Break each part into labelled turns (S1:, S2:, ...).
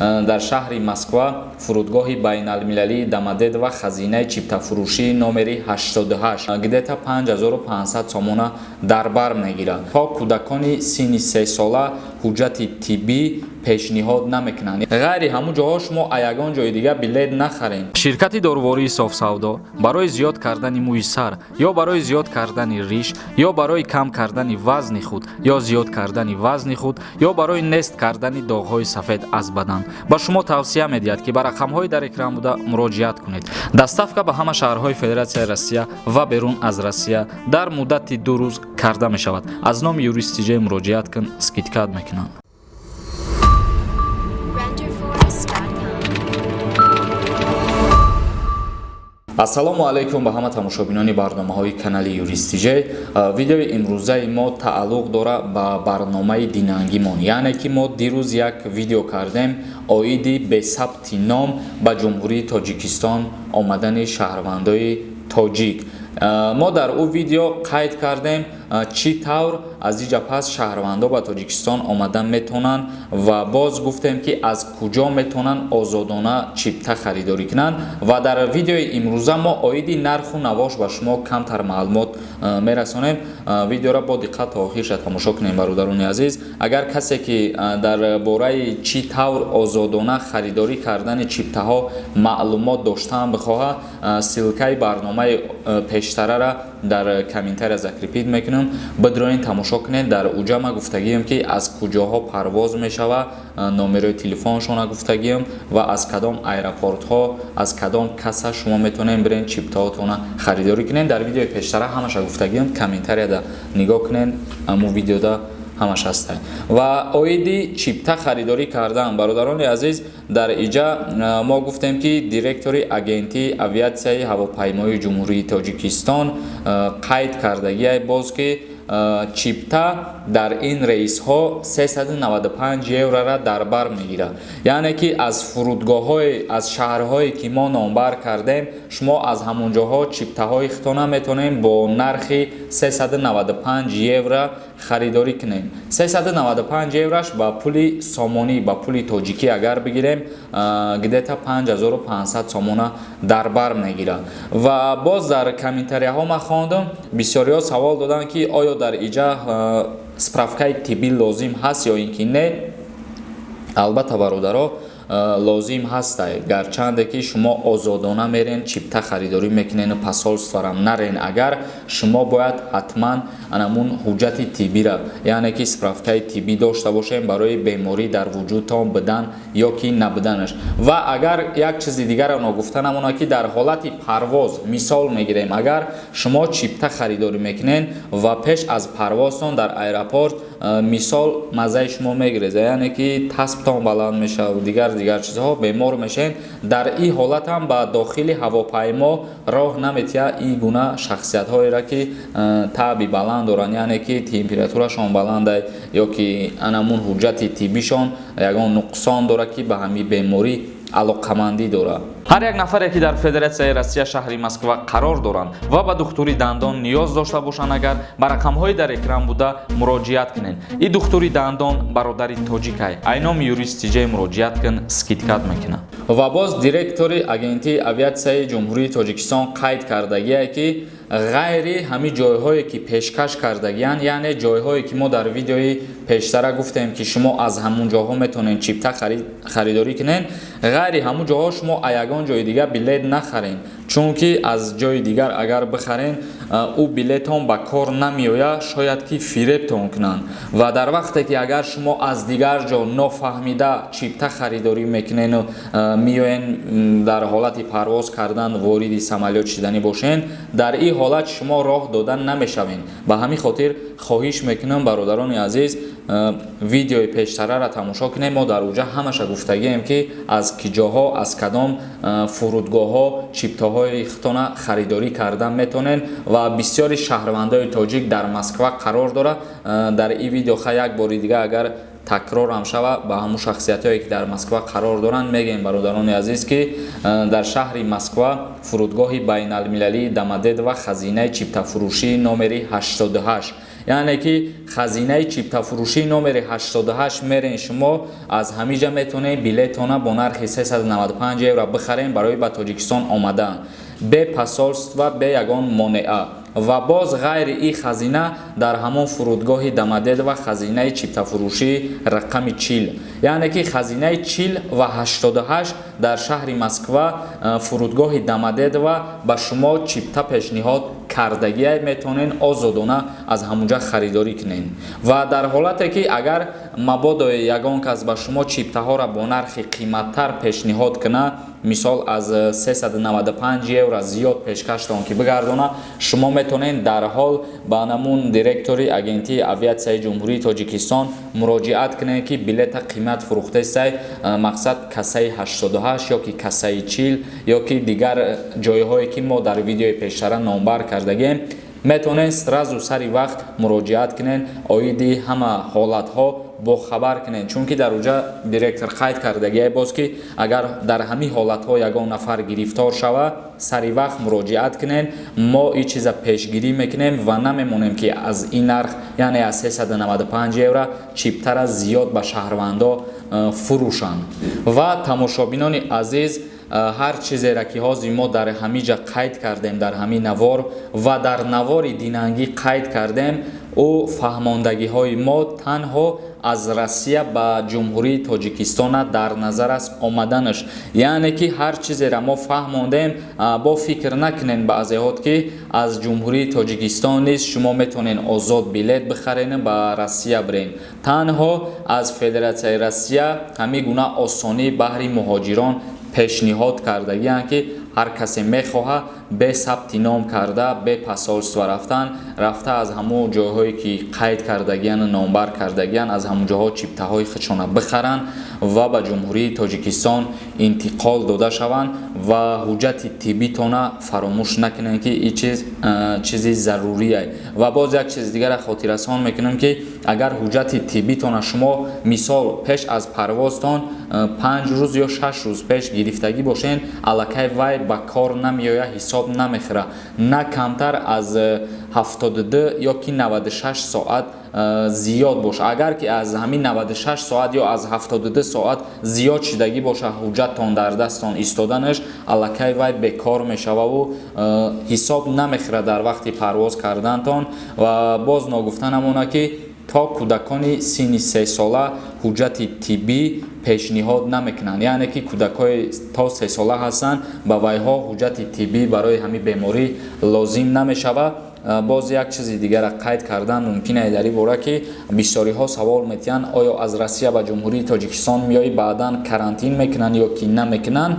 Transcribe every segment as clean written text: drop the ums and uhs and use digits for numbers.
S1: Дар шаҳри Москва, фурудгоҳи байналмилалии Домодедово, хазинаи чиптафурӯшии номери 88, где-то 5500 сомона дар бар мегирад. То кӯдакони синни 3 сола ҳуҷҷати тиббӣ пешниҳод намекунанд. Ғайри ҳамун ҷоҳо шумо а ягон ҷои дигар билет нахаред. Ширкати дорувории Софсавдо барои зиёд кардани мӯи сар ё барои зиёд кардани риш ё барои кам кардани вазни худ ё зиёд кардани вазни худ ё барои нест кардани доғҳои сафед аз бадан ба шумо тавсия медиҳад, ки ба рақамҳои дар экран буда муроҷиат кунед. Доставка ба ҳама шаҳрҳои Федератсияи Россия ва берун аз Россия дар муддати 2 рӯз карда мешавад. Аз номи Юрист Тиҷай муроҷиат кун, скидка мекунанд.
S2: Renderforest.com.
S1: Ассалому алайкум ба ҳама тамошобинони барномаҳои канали Юрист Тиҷей. Видеои имрӯзаи мо тааллуқ дорад ба барномаи динангимон, яъне ки мо дирӯз як видео кардем оиди бесабти ном ба Ҷумҳурии Тоҷикистон омадани шаҳрвандои тоҷик. Мо дар ӯ видео қайд кардем, чӣ тавр аз иҷа пас шаҳрвандо ба Тоҷикистон омада метавонанд ва боз гуфтем, ки аз куҷо метавонанд озодона чипта харидорӣ кунанд. Ва дар видеои имрӯза мо оиди нарху навош ба шумо камтар маълумот мерасонем. Видеоро бо диққат то охирша тамошо кунем, бародарони азиз. Агар касе ки дар бораи чӣ тавр озодона харидорӣ кардани чиптаҳо маълумот доштан бихоҳад, ссылкаи барномаи пештарара дар комментария закрепить мекунам, бидроин, тамошо кунед. Дар уҷа ма гуфтагием, ки аз куҷоҳо парвоз мешава, номерои телефоншона гуфтагием ва аз кадом аэропортҳо, аз кадом касса шумо метавонед бирен, чиптаҳотона харидорӣ кунед. Дар видеои пештара ҳамаша гуфтагием, комментарияда нигоҳ кунед, аму видеода ҳамаш ҳастай. Ва оиди чипта харидорӣ кардан, бародарони азиз, дар иҷа мо гуфтем, ки директори Агентии авиатсияи ҳавопаймоии Ҷумҳурии Тоҷикистон қайд кардагиай боз, ки чипта дар ин рейсҳо 395 еврора дар бар мегирад, яъне ки аз фурудгоҳҳои, аз шаҳрҳое ки мо номбар кардем, шумо аз ҳамон ҷоҳо чиптаҳои худтона метавонед бо нархи 395 евро харидорӣ кунем. 395 евраш ба пули сомонӣ, ба пули тоҷикӣ агар бигирем, где-то 5500 сомона дар бар мегирад. Ва боз дар комментарияҳо ман хондам, бисёриҳо савол доданд, ки оё дар иҷа справкаи тиббӣ лозим ҳаст ё ин ки не. Албатта, бародаро, лозим ҳастай. Гарчанде ки шумо озодона мерен, чипта харидорӣ мекунену посольстворам нарен, агар шумо бояд ҳатман анамун ҳуҷҷати тиббира, яъне ки справкаи тиббӣ дошта бошем барои беморӣ дар вуҷудтон будан ё ки набуданаш. Ва агар як чизи дигарро ногуфта намонад, ки дар ҳолати парвоз, мисол мегирем, агар шумо чипта харидорӣ мекунед ва пеш аз парвозтон дар аэропорт, мисол, маззаи шумо мегиреза, яъне ки тасптон баланд мешавад, дигар дигар чизҳо, бемор мешавед, дар ин ҳолат ҳам ба дохили ҳавопаймо роҳ наметиҳад ин гуна шахсиятҳоеро, ки таби баланд доранд, яъне ки температурашон баланда ё ки анамун ҳуҷҷати тиббишон ягон нуқсон дорад, ки ба ҳамин беморӣ алоқамандӣ дорад. Ҳар як нафаре, ки дар Федератсияи Россия, шаҳри Москва қарор доранд ва ба духтури дандон ниёз дошта бошанд, агар ба рақамҳои дар экран буда муроҷиат кунед. Ин духтури дандон бародари тоҷикай. Айноми Юрист Тиҷай муроҷиат кун, скидка мекунад. Ва боз директори Агентии авиатсияи Ҷумҳурии Тоҷикистон қайд кардагие, ки ғайри ҳамин ҷойҳое ки пешкаш кардагиянд, яъне ҷойҳое ки мо дар видеои пештара гуфтем, ки шумо аз ҳамун ҷоҳо метавонед чипта харидорӣ кунед, ғайри ҳамун ҷоҳо шумо а ягон ҷои дигар билет нахаред, чунки аз ҷои дигар агар бихарен, ӯ билетон ба кор намеояд, шояд ки фиребтон кунанд. Ва дар вақте ки агар шумо аз дигар ҷо нофаҳмида чипта харидорӣ мекунену меоен, дар ҳолати парвоз кардан вориди самолёт шиданӣ бошен, дар ин ҳолат шумо роҳ дода намешавед. Ба ҳамин хотир хоҳиш мекунам, бародарони азиз, видеои пештарара тамошо кунем. Мо дар уҷа ҳамаша гуфтагием, ки аз киҷоҳо, аз кадом фурудгоҳҳо чиптаҳои худтона харидорӣ кардан метавонед. Ва бисёри шаҳрвандои тоҷик дар Москва қарор дорад. Дар ин видео ха як бори дига агар такрорам шава, ба ҳамун шахсиятҳое, ки дар Москва қарор доранд, мегӯем, бародарони азиз, ки дар шаҳри Москва, фурудгоҳи байналмилалии Домодедово, хазинаи чиптафурӯшии номери 88. Яъне ки хазинаи чиптафурӯшии номери 88 мерен, шумо аз ҳамиҷа метавонед билетона бо нархи 395 евро бихарен барои ба Тоҷикистон омадан, бе посольство, бе ягон монеа. Ва боз ғайри ин хазина дар ҳамон фурудгоҳи Домодедово хазинаи чиптафурӯшии рақами 40, яъне ки хазинаи 40 ва 88 дар шаҳри Москва, фурудгоҳи Домодедово ба шумо чипта пешниҳод кардагия, метавонед озодона аз ҳамунҷа харидорӣ кунед. Ва дар ҳолате ки агар мабодо ягон кас ба шумо чиптаҳоро бо нархи қиматтар пешниҳод кунад, мисол аз 395 евро зиёд пешкаштон ки бигардона, шумо метавонед дарҳол ба намун директори Агентии авиатсияи Ҷумҳурии Тоҷикистон муроҷиат кунед, ки билета қимат фурӯхтесай, мақсад кассаи 88 ё ки кассаи 40 ё ки дигар ҷойҳое ки мо дар видеои пештара номбар кардагем. Метавонед сразу сари вақт муроҷиат кунед, оиди ҳама ҳолатҳо бохабар кунед, чунки дар уҷа директор қайд кардагие боз, ки агар дар ҳамин ҳолатҳо ягон нафар гирифтор шава, сари вақт муроҷиат кунед, мо ин чиза пешгирӣ мекунем ва намемонем, ки аз ин нарх, яъне аз 395 евро чиптара зиёд ба шаҳрвандо фурӯшанд. Ва тамошобинони азиз, ҳар чизеро ки ҳозир мо дар ҳамин ҷа қайд кардем, дар ҳамин навор ва дар навори динангӣ қайд кардем, ӯ фаҳмондагиҳои мо танҳо аз Россия ба Ҷумҳурии Тоҷикистона дар назар аст омаданаш. Яъне ки ҳар чизеро мо фаҳмондем, бо фикр накунед баъзеҳот, ки аз Ҷумҳурии Тоҷикистон низ шумо метавонед озод билет бихарен, ба Россия бирен. Танҳо аз Федератсияи Россия ҳамин гуна осонӣ баҳри муҳоҷирон пешниҳод кардагианд, ки ҳар касе мехоҳад бе сабти ном карда, бе посольство рафтан, рафта аз ҳамон ҷойҳое ки қайд кардагияну номбар кардагиян, аз ҳамон ҷоҳо чиптаҳои худшона бихаранд ва ба Ҷумҳурии Тоҷикистон интиқол дода шаванд. Ва ҳуҷҷати тиббитона фаромӯш накунед, ки ин чиз чизи зарурие. Ва боз як чизи дигара хотиррасон мекунам, ки агар ҳуҷҷати тиббитона шумо мисол пеш аз парвозтон 5 рӯз ё 6 рӯз пеш гирифтагӣ бошед, аллакай вай ба кор намеояд, ҳисоб намехӯрад. На камтар аз 72 ё ки 96 соат зиёд бошад. Агар ки аз ҳамин 96 соат ё аз 72 соат зиёд шидагӣ бошад ҳуҷҷаттон дар дасттон истоданаш, аллакай вай бекор мешававу ҳисоб намехӯрад дар вақти парвоз кардантон. Ва боз ногуфта намонад, ки то кӯдакони синни 3 сола ҳуҷҷати тиббӣ пешниҳод намекунанд, яъне ки кӯдакҳои то 3 сола ҳастанд, ба вайҳо ҳуҷҷати тиббӣ барои ҳамин беморӣ лозим намешавад. Боз як чизи дигара қайд кардан мумкин е дар ин бора, ки бисёриҳо савол метиҳанд: оё аз Россия ба Ҷумҳурии Тоҷикистон меоӣ, баъдан карантин мекунанд ё ки намекунанд?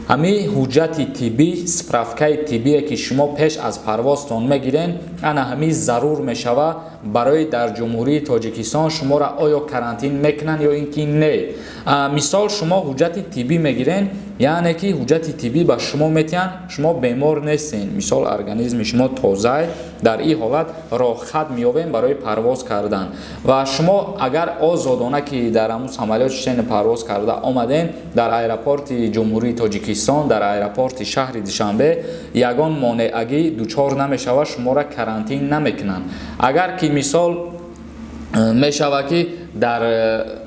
S1: Ҳамин ҳуҷҷати тиббӣ, справкаи тиббие, ки шумо пеш аз парвозтон мегирен, ана ҳамин зарур мешавад барои дар Ҷумҳурии Тоҷикистон шуморо оё карантин мекунанд ё ин ки не. Мисол, шумо ҳуҷҷати тиббӣ мегирен, яъне ки ҳуҷҷати тиббӣ ба шумо метиҳанд, шумо бемор нестен, мисол организми шумо тозае, дар ин ҳолат роҳхат меёбем барои парвоз кардан. Ва шумо агар озодона ки дар ҳамун самолёт шитен, парвоз карда омаден, дар аэропорти Ҷумҳурии Тоҷикистон, дар аэропорти шаҳри Душанбе ягон монеагӣ дучор намешавад, шуморо карантин намекунанд. Агар ки мисол мешавад, ки дар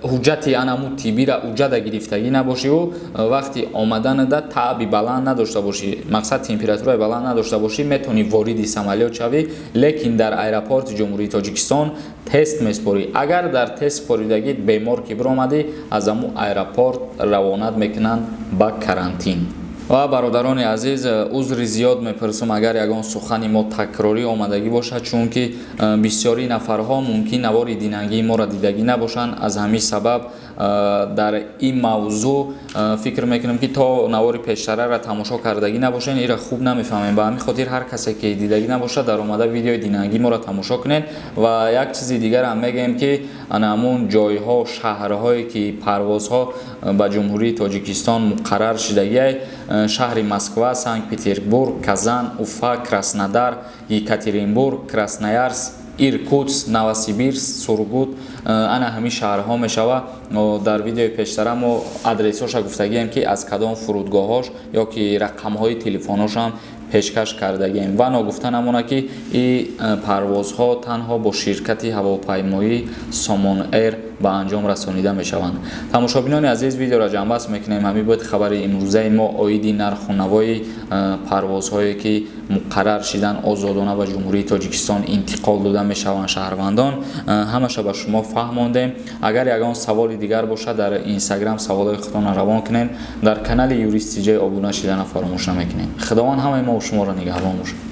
S1: ҳуҷҷати анаму тиббира ҳуҷҷата гирифтагӣ набошиву вақти омаданада таъби баланд надошта бошӣ, мақсад температураи баланд надошта бошӣ, метавонӣ вориди самолёт шавӣ, лекин дар аэропорти Ҷумҳурии Тоҷикистон тест меспорӣ. Агар дар тест споридагӣ бемор ки биромадӣ, аз ҳамун аэропорт равонат мекунанд ба карантин. Ва бародарони азиз, узри зиёд мепурсам, агар ягон сухани мо такрорӣ омадагӣ бошад, чунки бисёри нафарҳо мумкин навори динангии моро дидагӣ набошанд. Аз ҳамин сабаб дар ин мавзӯъ фикр мекунам, ки то навори пештараро тамошо кардагӣ набошед, инро хуб намефаҳмем. Ба ҳамин хотир ҳар касе ки дидагӣ набошад, дар омада видеои динангии моро тамошо кунед. Ва як чизи дигарам мегӯем, ки ана ҳамун ҷойҳо, шаҳрҳое ки парвозҳо ба Ҷумҳурии Тоҷикистон муқаррар шудагиай: шаҳри Москва, Санкт Петербург, Казан, Уфа, Краснодар, Екатеринбург, Красноярск, Иркутск, Новосибирск, Сургут, ана ҳамин шаҳрҳо мешавад. Дар видеои пештара мо адресҳоша гуфтагием, ки аз кадом фурудгоҳҳош ё ки рақамҳои телефонҳошам. Пешкаш кардагием ва ногуфта намонад, ки ин парвозҳо танҳо бо ширкати ҳавопаймоӣ Сомон Эйр ба анҷом расонида мешаванд. Тамошобинони азиз, видеоро ҷамъбаст мекунем. Ҳамин буд хабари имрӯзаи мо оиди нарху навои парвозҳое, ки муқаррар шидан, озодона ба Ҷумҳурии Тоҷикистон интиқол дода мешаванд шаҳрвандон. Ҳамаша ба шумо фаҳмондем. Агар ягон саволи дигар бошад, дар Инстаграм саволҳои худтонро равон кунед. Дар канали Юрист Тиҷай обуна шидана фаромӯш намекунед. Худованд ҳамаи мо шуморо нигаҳбон бошад.